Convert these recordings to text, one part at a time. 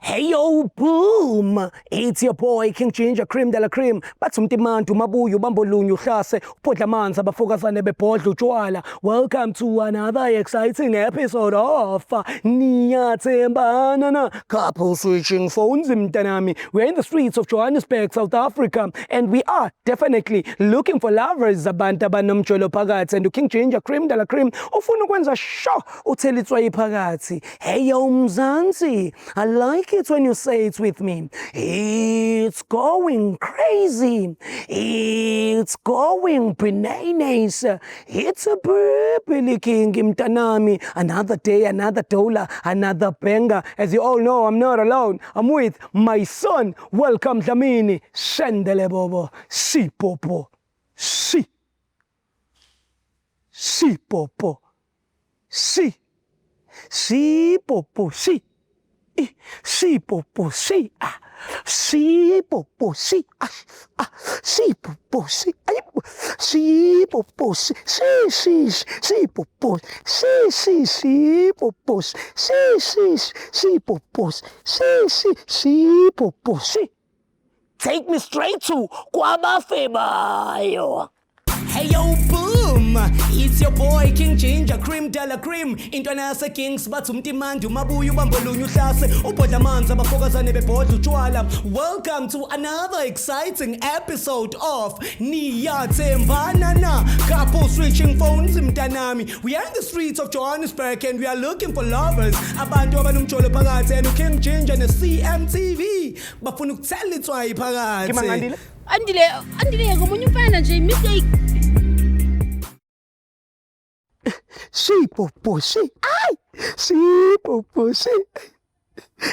Hey yo, boom! It's your boy King Ginger Cream de la Cream. Bathi umtimantu mabuye ubambo lunye uhlase ubhodla amanzi abafokazane bebhodla utshwala. Welcome to another exciting episode of Niyathembana na Couple Switching Phones mntanami. We are in the streets of Johannesburg, South Africa, and we are definitely looking for lovers abantu abanomjolo phakathi and uKing Ginger Cream de la Cream ufuna ukwenza sure uthela itswayi phakathi. Hey yo Mzansi, I like it when you say it with me. It's going crazy. It's going bananas. It's a baby king mntanami. Another day, another dollar, another banger. As you all know, I'm not alone. I'm with my son. Welcome Dlamini. Shendele bobo. Si popo. Si. Si popo. Si. Si popo si. I si popo si. Ah. Si popo si. Ah. Ah. Si popo si. Ay. Si popo si. Si si si popo. Si si si popo. Si si si popo. Si si si popo si. Take me straight to kwabafebayo. Hey yo boom, it's your boy King Ginger Cream de la Cream. Intwana yase Kings bathi umtimandi umabuye ubambolunye uhlase ubhodla amanzi abafokazane bebhodla utshwala. Welcome to another exciting episode of Niyathembana na Couple Switching Phones mntanami. We are in the streets of Johannesburg and we are looking for lovers. Abantu abanomjolo phakathi and uKing Ginger ne CMTV bafuna ukuthela itswayi phakathi. Kimangandile? Andile, Andile ngomunye umfana nje mistake. Si popo si. Ay! Si popo si.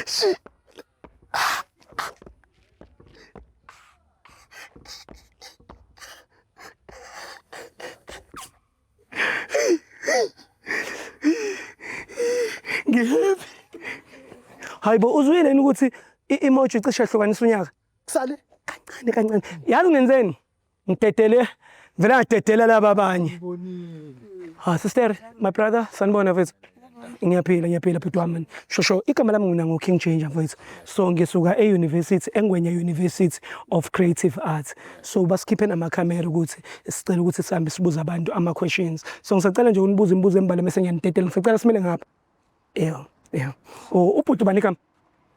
Si. Ngihappy. Hayibo uzwile yini ukuthi i-emoji cishe yahlukanisa unyaka? Kusale kancane kancane. Yazi ngenzeni? Ngidedele vele ngadedela laba abanye. Ha sister, my brother, sanibona mfethu. Ngiyaphila ngiyaphila bhuti wami. Shosho igama lami mina ngu King Changer mfethu. So ngisuka e-University eNgwenya University of Creative Arts. So basikhiphe namakhamera ukuthi sicela ukuthi sihambe sibuze abantu ama questions. So ngisacela nje unibuza imibuzo embalwa bese ngiyanidedela. Ngisacela simele ngapha. Yeah, yeah. Oh, ubhuti ubani igama?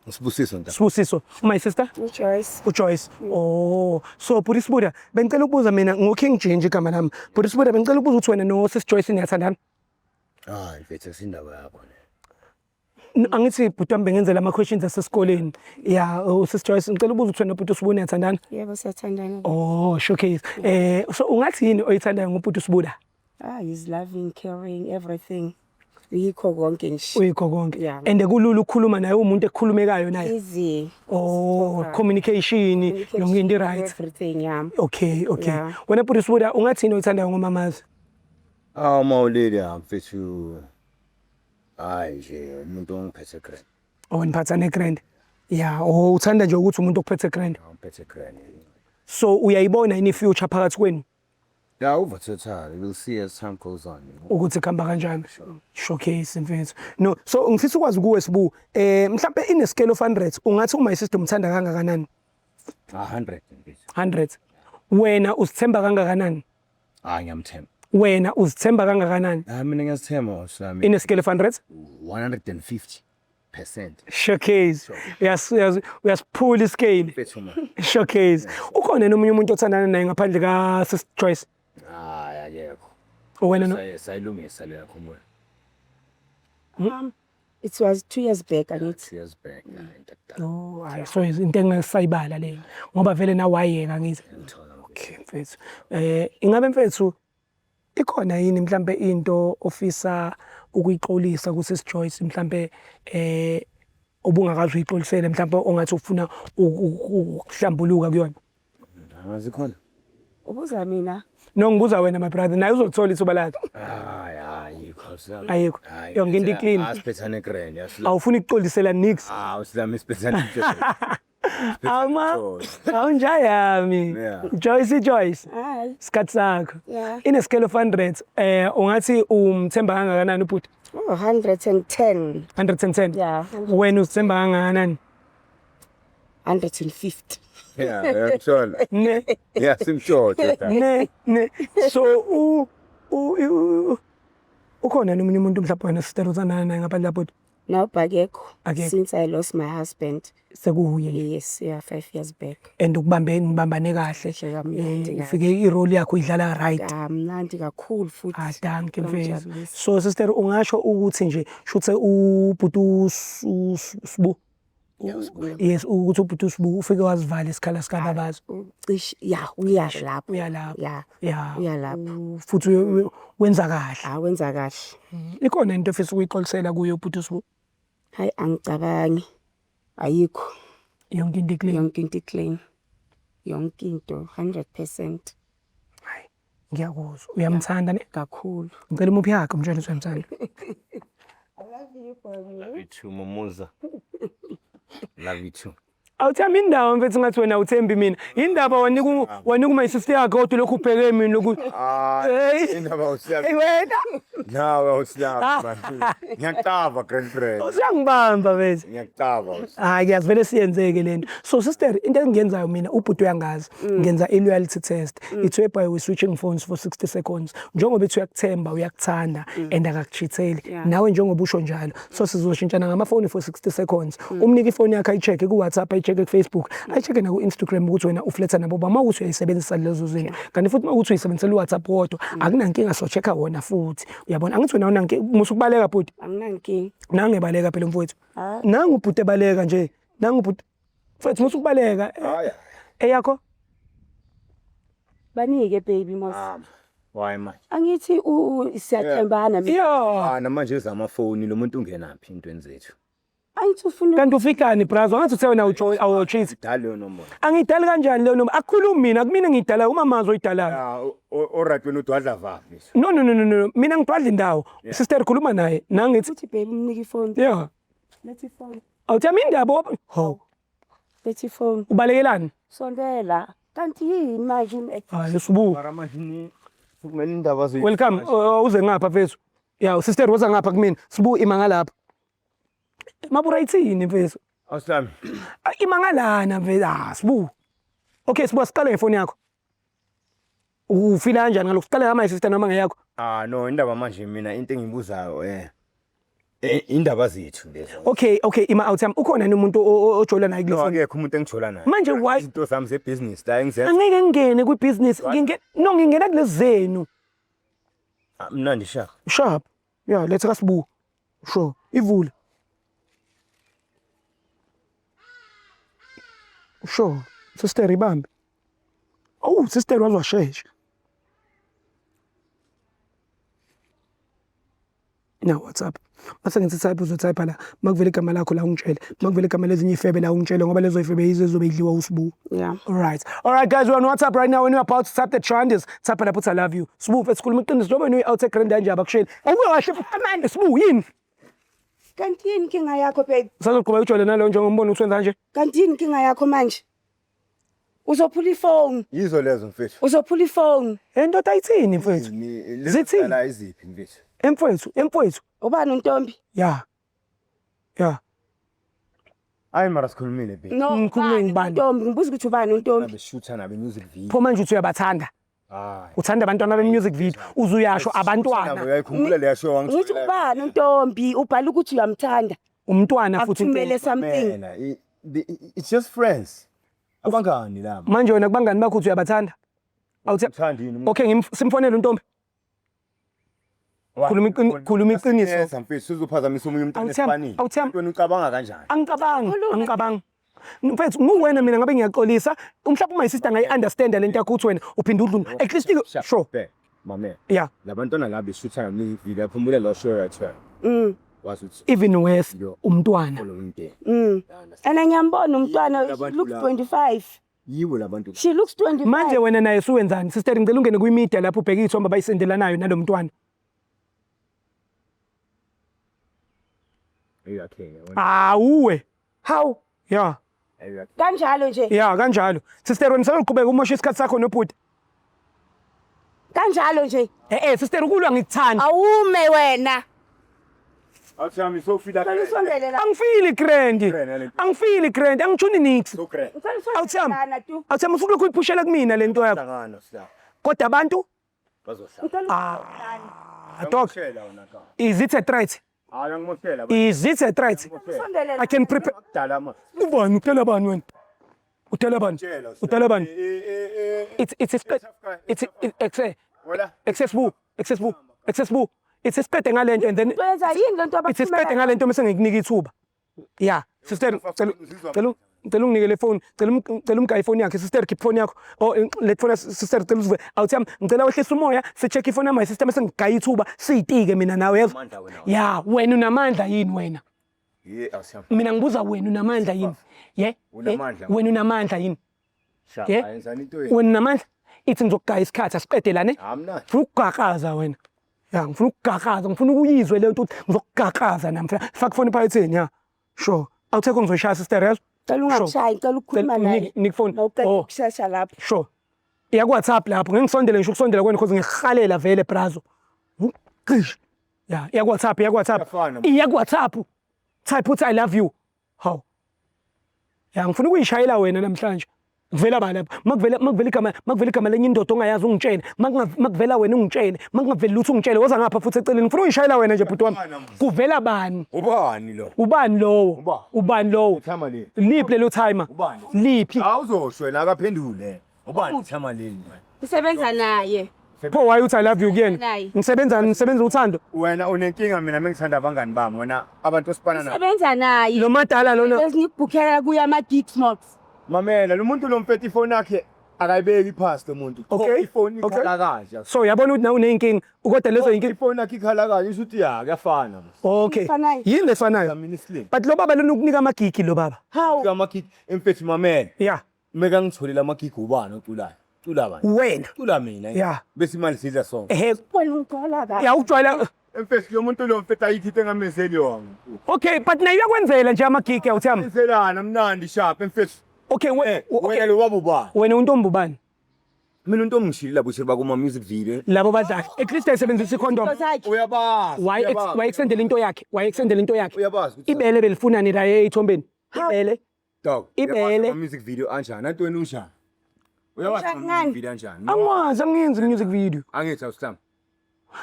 Sibusiso nta. Sibusiso. My sister? UJoyce. UJoyce. Oh, so bhuti Sibuda, bengicela ukubuza mina ngo King Ginger igama lami. Bhuti Sibuda bengicela ukubuza ukuthi wena no Sis Joyce niyathandana? Hayi mfethu asindaba yakho le. Angithi bhuti wami bengenzela ama questions asesikoleni. Yeah, oh, Sis Joyce ngicela ukubuza ukuthi wena bhuti Sibuda niyathandana? Yebo siyathandana. Oh, showcase. Eh, so ungathi yini oyithandayo ngobhuti Sibuda? Ah, he's loving, caring, everything. Uyikho konke nje. Uyikho konke. Yeah. And kulula ukukhuluma naye umuntu ekukhulumekayo naye. Easy. Oh, communication yonke into right. Everything, yeah. Okay, okay. Yeah. Wena bhuti Sibuda ungathi yini oyithandayo ngomamazi? Awu mawulili mfethu. Hayi nje umuntu ongiphethe grand. Oh, niphatha ne grand. Yeah, oh uthanda nje ukuthi umuntu okuphethe grand. Ongiphethe grand. So uyayibona yini future phakathi kwenu? Yeah, over total. We'll see as time goes on. Ukuthi kuhamba kanjani. Showcase mfethu. No, so ngifisa ukwazi kuwe Sibu, eh mhlambe in a scale of 100 ungathi uma sister umthanda kangakanani? Ah 100 mfethu. 100. Wena uzithemba kangakanani? Ah ngiyamthemba. Wena uzithemba kangakanani? Ah mina ngiyazithemba osami. In a scale of 100? 150%. Showcase. Uyas uyas uyasiphula iscale. Mfethu man. Showcase. Ukhona nomunye umuntu othandana naye ngaphandle ka Sis Joyce? Hayi akekho. Wena no Sayilungisa le yakho moya. It was 2 years back angithi. 2 years back. Into kudala. Oh, hayi so into engesayibala leyo. Ngoba vele na wayeka ngithi. Ngithola. Okay mfethu. Eh ingabe mfethu ikhona yini mhlambe into ofisa ukuyixolisa ku Sis Joyce mhlambe eh obungakazi uyixolisele mhlambe ongathi ufuna ukuhlambuluka kuyona? Angazi khona. Ubuza mina. No ngibuza wena my brother naye uzolithola ithuba lakhe. Hayi ayikho sami. Ayikho. Yonke into i-clean. Asiphethane grand yasila. Awufuni ukuxolisela nix. Ah usilami siphethane. Ama awunjayami. Yeah. Joyce Joyce. Hayi. Isikhathi sakho. Yeah. In a scale of 100 eh ungathi umthemba kangakanani ubhuti? Oh, 110. 110. Yeah. Wena uzithemba kangakanani? 150. Yeah, uyangithola. Ne Yeah, simshort. ne ne. So u u u- ukhona nomunye umuntu mhlawumbe wena sister othandana naye ngaphandle lapho? No, akekho. Akekho. Since I lost my husband. Sekuwuye nje. Yes, yeah, 5 years back. And ukubambe nibambane kahle. Kahle kamnandi kabi. Ufike i-role yakho idlala right. Kamnandi kakhulu futhi. Ah, dankie mfethu. Kuyangijabulisa. So sister ungasho ukuthi nje shuthe ubhuti Sibu. Yes, ukuthi ubhuti uSibu ufike wazivala isikhala sikababazo. Cishe ya uya lapho. Uya lapho. Ya. Ya. Uya lapho. Futhi wenza kahle. Ah, wenza kahle. Ikhona into ofisa ukuyixolisela kuyo ubhuti uSibu? Hayi, angicabangi. Ayikho. Yonke into clean. Yonke into clean. Yonke into 100%. Hayi, ngiyakuzwa. Uyamthanda ne? Kakhulu. Ngicela umuphi yakhe umtshele ukuthi uyamthanda. I love you, baby. Love you too, Mumuza. Love you too. Awuthembi indawo mfethu, ngathi wena awuthembi mina. Indaba wanika my sister yakhe kodwa lokhu ubheke mina lokhu. Ah, Hey. indaba awusiyazi. Hey wena. Nawe awusiyazi man. Ngiyakucava girlfriend. Usiyangibamba mfethu. Ngiyakucava. Hayi, kuyazivele siyenzeke lento. So sister, into engiyenzayo mina, ubhuti uyangazi. Ngenza i-loyalty test. It's whereby we switching phones for 60 seconds. Njengoba ethi uyakuthemba, uyakuthanda and akakuchitheli. Nawe njengoba usho njalo. So sizoshintshana ngamafoni for 60 seconds. Umnike ifoni yakhe ayi-check ku-WhatsApp, ayi-check ku-Facebook, ayi-check naku-Instagram ukuthi wena ufletha nabo ba mawukuthi uyayisebenzisa lezo zinto. Kanti futhi mawukuthi uyisebenzisela uWhatsApp wodwa, akunankinga, so-check-a wona futhi. Uyabona, angithi wena awunankinga, musa ukubaleka bhuti. Anginankinga. Nangebaleka phela mfowethu. Ah. Nangu ubhuti ebaleka nje. Nangu ubhuti. Mfowethu musa ukubaleka. Hayi. Eyakho? Banike baby mos. Why manje? Angithi siyathembana mina. Yeah. Ah, namanje ezamafoni lo muntu ungenaphi intweni zethu. Angithi ufuna Kanti ufikani brazo? Angathi uthe wena awucheat. Dala leyo nombolo. Angidali kanjani leyo noma akukhulumi mina, kumina ngidala umamazi oyidalayo. Ah, alright, wena udwadla vapi? No no no no no, mina ngidwadla indawo. Sister khuluma naye. Nangithi uthi baby umnike ifoni. yeah. Letha ifoni. Awuthembi indaba. Ho. Letha ifoni. Ubalekelani? Sondela. Kanti yini manje? Hayi Sibu. Mara manje ni kumele indaba zethu. Welcome. Uze ngapha mfethu. Yeah, sister woza ngapha kumina. Sibu ima ngalapha. Mabura ithini mfethu? Awusilami. Ima ngalana mfethu. Ah, Sibu. Okay, Sibu asiqale ngefoni yakho. Ufila kanjani ngalokho? Siqale ngama sister noma ngeyakho? Ah no, indaba manje mina into engibuzayo indaba zethu lezo. Okay, okay, ima out yami. Ukhona yini umuntu ojola naye kule No, phone? akekho umuntu engijola naye. Manje why Izinto zami zebusiness la engizenza. angeke ngingene kwibusiness? Ngingene no, ngingena kulezi zenu. Ah, Mnandi sha. Sharp. Yeah, letha kaSibu. Sure. Ivule. Sure. Sister ibambe. Oh, sister wazwashesha. Na WhatsApp. Mase ngithi type, uzotype la. Makuvela igama lakho la ungitshele. Makuvela igama lezinye ifebe la ungitshele, ngoba lezo ifebe yizo ezobe idliwa uSibu. Yeah. All right. All right guys, we're on WhatsApp right now and we're about to type the trenders. Type lapho uthi I love you. Sibu mfethu sikhuluma iqiniso njengoba wena uyi-out grand kanje abakusheli. Awuke kahle manje Sibu yini? Kanti yini inkinga yakho baby? Usazoqhubeka ujole nalo njengoba umbona ukuthi wenza kanje? Kanti yini inkinga yakho manje? Uzophula ifoni. Yizo lezo mfethu. Uzophula ifoni. Endoda ayithini mfethu? Zithini? La iziphi mfethu? Emfowethu, emfowethu. Ubani untombi? Ya. Ya. Hayi mara sikhulumile baby. No. Ngikhulume ubani ngibani? Untombi, ngibuza ukuthi ubani untombi? Nabe shooter nabe music video. Pho manje uthi uyabathanda. Hayi. Uthanda abantwana be music video. Uzuyasho abantwana. Uyayikhumbula leya show? Ngithi ubani untombi? Ubhala ukuthi uyamthanda. Umntwana futhi Akuthumele intombi. something. Mina it's just friends. Abangani laba. Manje wena kubangani bakho uthi uyabathanda? Awuthi Uthanda yini umuntu? Okay, simfonele untombi. Khuluma iqiniso. Yes, mfethu, sizophazamisa omunye umntwana Awuthembi, esipanini. awuthembi. Wena ucabanga kanjani? Angicabangi, angicabangi. Mfethu, nguwena mina ngabe ngiyaxolisa. Mhlawumbe my sister ngayi-understand lento yakho ukuthi wena uphinde udlule. At least sure. Bhe, mame. Yeah. Labantwana laba beshutha music video, phumule lo show yakhe. Wazi ukuthi Even worse, umntwana. lo mndeni. And ngiyambona umntwana, she Labantu looks laba. 25. Yibo labantu. She looks 25. Manje wena naye suwenzani? Sister, ngicela ungene kwi-media lapho ubheke iy'thombe abayisendelanayo nalo mntwana. Eyakhe. Awuwe. Hawu, Ya. Eyakhe. kanjalo nje. Ya, kanjalo. Sister, wena usazoqhubeka umoshe isikhathi sakho nobhuti. Kanjalo nje. Eh eh sister, ukulwa ngikuthanda. Awume wena. Athi yami sofila. Ngicela usondele la. Angifili grand. Grand yale nto. Angifili grand, angitshuni nix. So grand. Ngicela usondele Awuthami. lana tu. Awuthami usukulokhu uyiphushela kumina le nto yakho. Hlangana sila. Kodwa abantu Bazohlala. Ngicela usondele lana. ah dog, Ngimoshela wona ka. is it a threat? Hayi angimoshela. Is it a threat? Usondele la. I can prepare. Kudala ma. Ubani utela bani wena? Utela bani? Tshela. Utela bani? Eh eh eh. It's it's Tough guy. it's it's Wala. excess bu, excess bu, excess bu. It's isiqede ngalento and then Wenza yini lento it's isiqede ngalento mase ngikunika ithuba. Yeah, sister, cela cela cela unginike le phone, cela cela umgaye ifoni yakhe, sister keep phone yakho. Oh, le phone sister cela uzive. Awuthi yami, ngicela wehlise umoya, si-check ifoni yami, my sister mase ngigaya ithuba, siyitike mina nawe yezwa. Amandla wena. Yeah, wena unamandla yini wena? Ye awusiyami. Mina ngibuza wena unamandla yini? Ye? Unamandla. Wena unamandla yini? Sha, Ye? Ayenzani into yenu. Wena unamandla? Ithi ngizokugaya isikhathi asiqede la ne? Amnandi. Ngifuna ukugaqaza wena. Ya, ngifuna ukugaqaza, ngifuna ukuyizwe le nto ukuthi ngizokugaqaza namhla. Faka ifoni ephaketheni ya. Sure. Awuthekho ngizoyishaya sister yazo. Ngicela ungakushayi, ngicela ukukhuluma Cela naye. nik phone. Mawuqeda Oh, ukushesha lapho. sure. Iya ku WhatsApp lapho. Ngeke ngisondele ngisho ukusondela kwena because ngihalela vele brazo. Qish. Ya, iya ku WhatsApp, iya ku WhatsApp. Iyafana. Iya ku WhatsApp. Type uthi I love you. Hawu. Ya ngifuna ukuyishayela wena namhlanje. Kuvela ba lapha? Makuvela makuvela igama makuvela igama lenye indoda ongayazi ungitshele. Makuvela wena ungitshele. Makungaveli lutho ungitshele. Woza ngapha futhi eceleni. Ngifuna ukuyishayela wena nje bhuti wami. Kuvela bani? Ubani lo? Ubani lowo? Uba. Ubani lowo? Timer leli. Liphi lelo timer? Ubani? Liphi? Awuzosho wena akaphendule. Ubani timer leli wena? Usebenza naye. Pho why uthi I love you kuyena? Naye. Ngisebenza ngisebenza uthando. Wena unenkinga mina mengithanda abangani bami wena abantu osipana nabo. Usebenza naye. Lo madala lona Bese ngikubhukhela kuye ama-gigs mox. Mamela lo muntu lo mfethu ifoni yakhe akayibeki phasi lo muntu. Okay, Ifoni okay. ikhala kanje. So yabona ukuthi nawe uneyinkinga kodwa lezo yinkinga. Ifoni yakhe ikhala kanje isho ukuthi ya kuyafana. Okay. Efanayo. Yini lefanayo? Mina islim. But lo baba lona ukunika amagigi lo baba. Hawu. Amagigi emfethu mamela. Yeah. Meka ngitholile amagigi ubani oculayo? Cula bani? Wena. Cula mina. Yeah. Bese imali sidla sonke. Ehe, Wena ungigcola kabi. ya ukujwayela. Emfethu lo muntu lo mfethu ayikho into engamenzeli yona. Okay, but naye uyakwenzela nje amagigi awuthami. Enzelana mnandi sharp emfethu. Okay, we, Eh, okay. wena lo wabo ubani? Wena untombi ubani? Mina untombi ngishilo labo shiri bakuma music video. Labo badlali. At least ayisebenzisa icondom. Sakhe. Uyabazi. Why ex uyabazi. why extendela into yakhe? Why extendela into yakhe? Uyabazi ukuthi Ibele belifunani la eyithombeni? Ibele. dog. Ibele. uyabazi ama music video anjani? Anti wena unjani? Uyabazi ama Unjani? music video anjani? Angwazi angiyenzi music video. Angithi awusihlamba.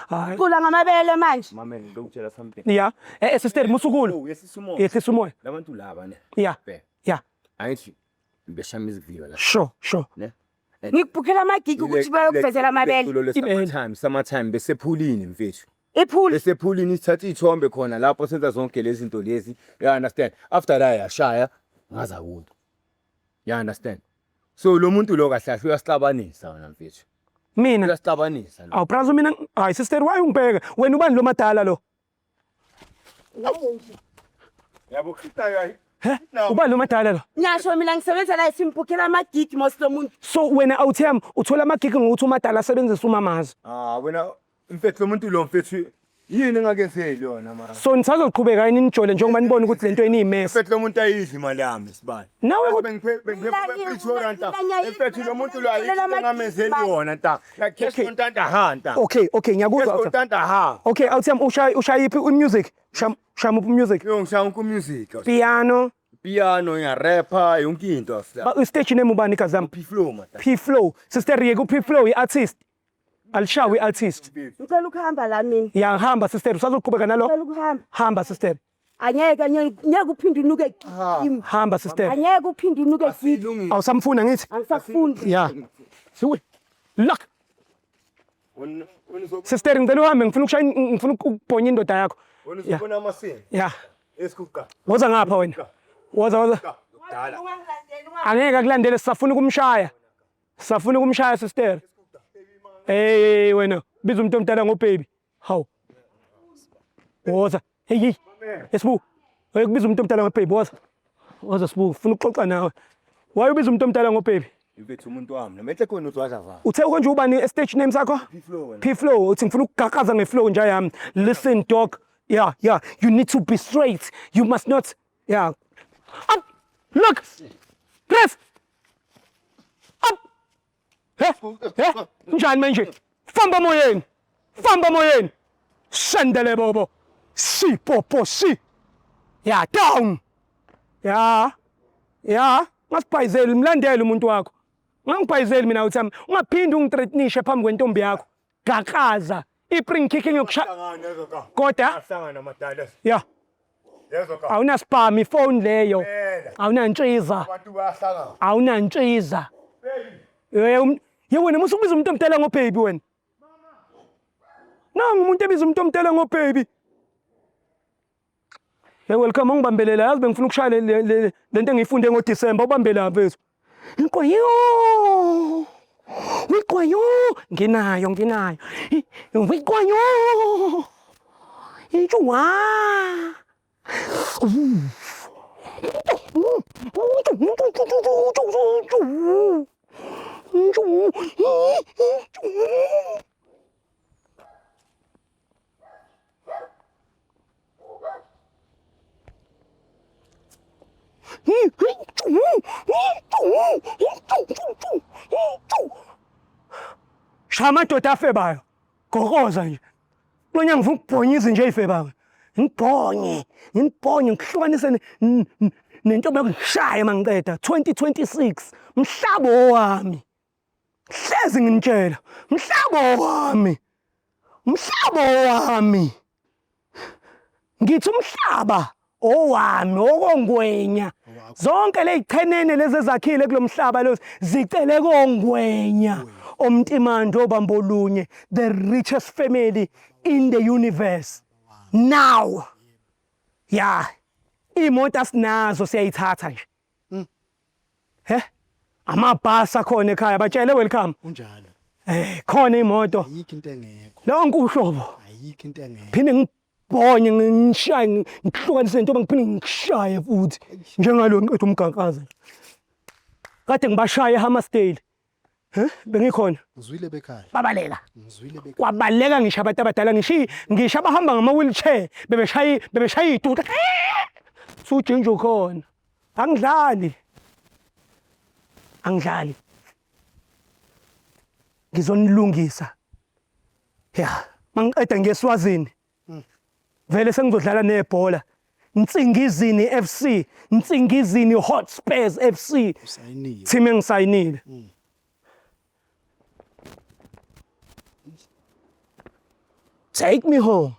Hayi. Cula ngamabele manje. Mamela ngizokutshela something. Yeah. Eh eh, sister musukulu. Oh, yehlisa umoya. Yehlisa umoya. Labantu laba ne. Yeah. Bhe. Yeah. Angithi besha music video la. Sure, sure. Ne? Ngikubhukhela amagigi ukuthi bayokuvezela amabele. Leculo le Ibele. summertime, summertime besephulini mfethu. Iphuli. Besephulini sithatha iy'thombe khona lapho senza zonke lezi zinto lezi. You understand? After that yashaya ngaza kuyo. You understand? So lo muntu lo kahle kahle uyasixabanisa wena mfethu. Mina Uyasixabanisa lo. awu brazo mina hayi sister why ungibheka? Wena ubani lo madala lo? Yabo khitayo. He? Ubani lo madala lo? Ngasho mina ngisebenza naye simbhukhela amagigi mos lo muntu. So wena awuthemba uthola amagigi ngokuthi umadala asebenzise umamazi. Ah wena mfethu lo muntu lo mfethu yini engakenzeli yona mara. So nisazoqhubeka yini nijole njengoba nibona ukuthi lento iniyimesi. Mfethu lo muntu ayidli imali yami sibani. Nawe Bengiphe bengiphe Mina nta. ngiyayidla, Mfethu lo muntu lo ayikho mina into engamenzeli amagigi yona nta. Like cash Okay. content ha nta. Okay, okay, Cash ngiyakuzwa. content ha. Okay, awuthemba ushaya ushaya iphi music? Sham sham uphi music? Yo ngishaya ku music. Piano. Piano ngiyarappa yonke into awusihlamba. Ba stage name ubani kazam? P flow mata. P Flow. Sister yeke u P Flow i-artist. Alishawe i-artist. Ngicela ukuhamba la mina. Ya hamba sister usazoqhubeka nalo? Ngicela ukuhamba. Hamba sister. Angeke angeke uphinde unuke kimi. Hamba sister. Angeke uphinde unuke kimi. Awusamfuna ngithi? Angisakufundi. Ya. Siwe. Look. Sister ngicela uhambe ngifuna ukushaya ngifuna ukubhonya indoda yakho. Wena Ya. uzobona amasini. Ya. Esikuqa. Woza ngapha wena. Woza woza. Kudala. Angeke akulandele sisafuna ukumshaya. Sisafuna ukumshaya sister. Hey wena biza umuntu omdala ngobaby. Hawu. Woza. Hey hey. Esibu. Hey kubiza umuntu omdala ngobaby woza. Woza sibu ufuna ukuxoxa nawe. Why ubiza umuntu omdala ngobaby? Mfethu umuntu wami noma ehle khona uzwaza va. Uthe konje ubani stage name sakho? P flow wena. P flow uthi ngifuna ukugaqaza ngeflow nje yami. Listen dog. Yeah, yeah. You need to be straight. You must not. Yeah. Up. Look. Press. Up. He? He? Njani manje? Famba moyeni. Famba moyeni. Shandele bobo. Si popo si. Ya down. Ya. Ya, ngasibhayizeli mlandele umuntu wakho. Ungangibhayizeli mina uthami. Ungaphindi ungithreatenishe phambi kwentombi yakho. Gakaza. I-spring kicking yokushaya. Hlangana yezwa ka. Kodwa Ahlangana madala. ya, Yezwa ka. awunaspam ifoni leyo. Phela. Awunantshiza. Abantu bayahlangana. Awunantshiza. Ye wena musu kubiza umuntu omdala ngobaby wena. Nangu umuntu ebiza umuntu omdala ngobaby. Hey welcome, ungibambelela, yazi bengifuna ukushaya lento engiyifunde ngoDecember, ubambe la mfethu. Inqwayo. Wiqwayo nginayo nginayo. Wiqwayo. Intshuwa. Shaya amadoda afebayo. Gokoza nje. Kulo nyaka ngifuna ukubhonya izinja ey'febayo. Ngibhonye, ngibhonye, ngihlukanise nentombi yakho, ngishaye mangiqeda. 2026 mhlabo wami. Hlezi nginitshela, mhlabo wami. Mhlabo wami. Ngithi umhlaba owami okongwenya. Zonke ley'chenene lezi ezakhile kulo mhlaba lo zicele kongwenya. Omntimando obambolunye, the richest family in the universe. Now. Ya. Imoto asinazo, siyayithatha nje. He? Amabhasi akhona ekhaya, batshele welcome. Kunjalo. Khona imoto. Ayikho into engekho. Lonke uhlobo. Ayikho into engekho. Phinde ngibhonye, ngishaye, ngihlukanise ntoba, ngiphinde ngishaye futhi njengalo ngiqeda umgankaza. Kade ngibashaya eHammersdale. He? Bengikhona. Ngizwile bekhaya. Babalela. Ngizwile bekhaya. Kwabaleka ngisho abantu abadala, ngisho abahamba ngama wheelchair bebeshaya ituta. Sujinja ukhona. Angidlali. Angidlali. Ngizonilungisa. Ya, mangiqeda ngeSwazini. Vele sengizodlala nebhola. Nsingizini FC, Nsingizini Hotspurs FC. Usayinile. Team engisayinile. Take me home.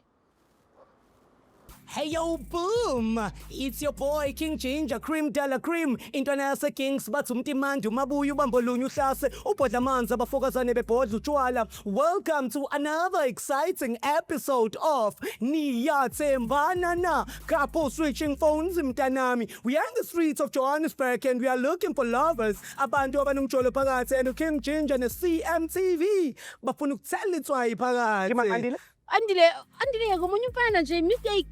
Hey yo, boom! It's your boy King Ginger Cream Della Cream. Intwana yase Kings bathi umtimandi umabuya ubambolunye uhlase ubhodla amanzi abafokazane bebhodla utshwala. Welcome to another exciting episode of Niyathembana Na Couple Switching Phones mntanami. We are in the streets of Johannesburg and we are looking for lovers. Abantu abanomjolo phakathi, and King Ginger ne CMTV bafuna ukuthela itswayi phakathi. Andile, Andile, ngomunye umfana nje mistake.